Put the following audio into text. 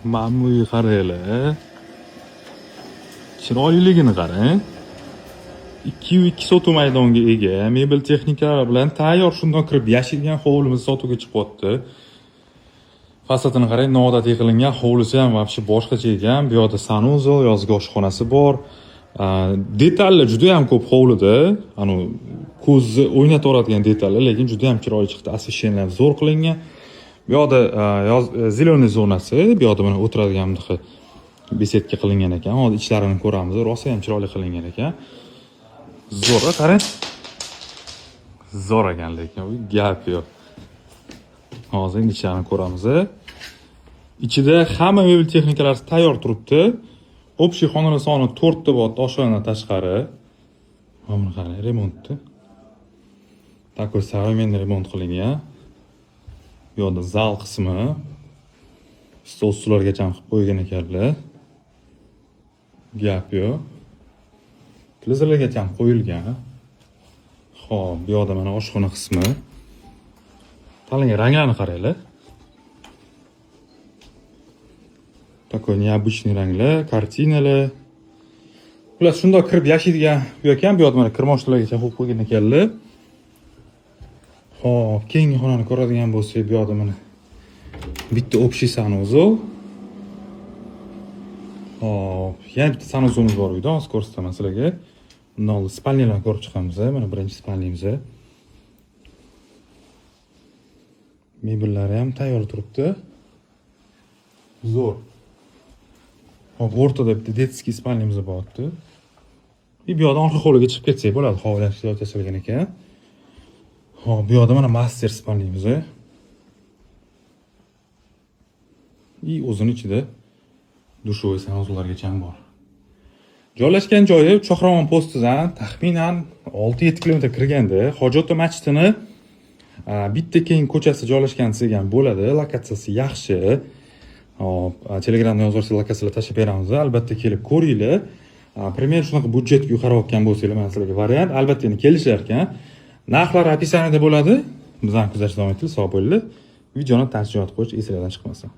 Mana bu uyni qaranglar. Chiroyliligini qarang. 2,2 sotuv maydonga ega, mebel texnikalari bilan tayyor shundoq kirib yashaydigan hovlimiz sotuvga chiqyapti. Fasadini qarang, noodatiy qilingan, hovlisi ham вообще boshqacha ekan. Bu yoqda санузел, yozgi oshxonasi bor. Detallar juda ham ko'p hovlida. Anu ko'zni o'ynataveradigan detallar, lekin juda ham chiroyli chiqdi. Освещение lar zo'r qilingan. Bu yoqda yoz зеленый zonasi, bu yoqda mana o'tiradigan bunaqa беседка qilingan ekan. Hozir ichlarini ko'ramiz. Rosa ham chiroyli qilingan ekan. Zo'r, qarang. Zo'r ekan lekin, bu gap yo'q. Hozir endi ichlarini ko'ramiz. Ichida hamma mebel texnikalari tayyor turibdi. Общий xonalar soni 4 ta bo'lyapti oshxonadan tashqari. Mana buni qarang, remontni. Такой современный remont qilingan. Bu yoqda zal qismi. Stol stullargacha ham qilib qo'ygan ekanlar. Gap yo'q. Televizorlargacha ham qo'yilgan. Xo'p, bu yoqda mana oshxona qismi. Tanlangan ranglarni qaranglar. Такой необычный ranglar, kartinalar. Ular shundoq kirib yashaydigan uy ekan. Bu yoqda mana kirmoshlargacha qo'yib qo'ygan ekanlar. Xo'p, keyingi xonani ko'radigan bo'lsak, bu yoqda mana bitta общий санузел. Xo'p, yana bitta санузел imiz bor uyda, hozir ko'rsataman sizlarga. Undan oldin спальня larni ko'rib chiqamiz. Mana birinchi спальня miz. Mebellari ham tayyor turibdi. Zo'r. Hop, o'rtada bitta детский спальня miz bo'lyapti. И bu yoqdan orqa hovliga chiqib ketsak bo'ladi. Hovli ham chiroyli yasalgan ekan. Hop, bu yoqda mana master спальня miz. И o'zini ichida dushovой санузел largacha ham bor. Joylashgan joyi Shohramon postidan taxminan 6-7 kilometr kirganda Hojota masjidini bitta keng ko'chasi joylashgan desak ham bo'ladi. Lokatsiyasi yaxshi. Hop, Telegramda yozib lokatsiyalar tashlab beramiz. Albatta kelib ko'ringlar. Примерно shunaqa byudjetga qarayotgan bo'lsanglar, mana sizlarga variant. Albatta endi kelishar ekan. Narxlar описание da bo'ladi. Bizani kuzatishda davom etinglar, sog' bo'linglar. Videoni tavsiya qo'yish esinglardan chiqmasin.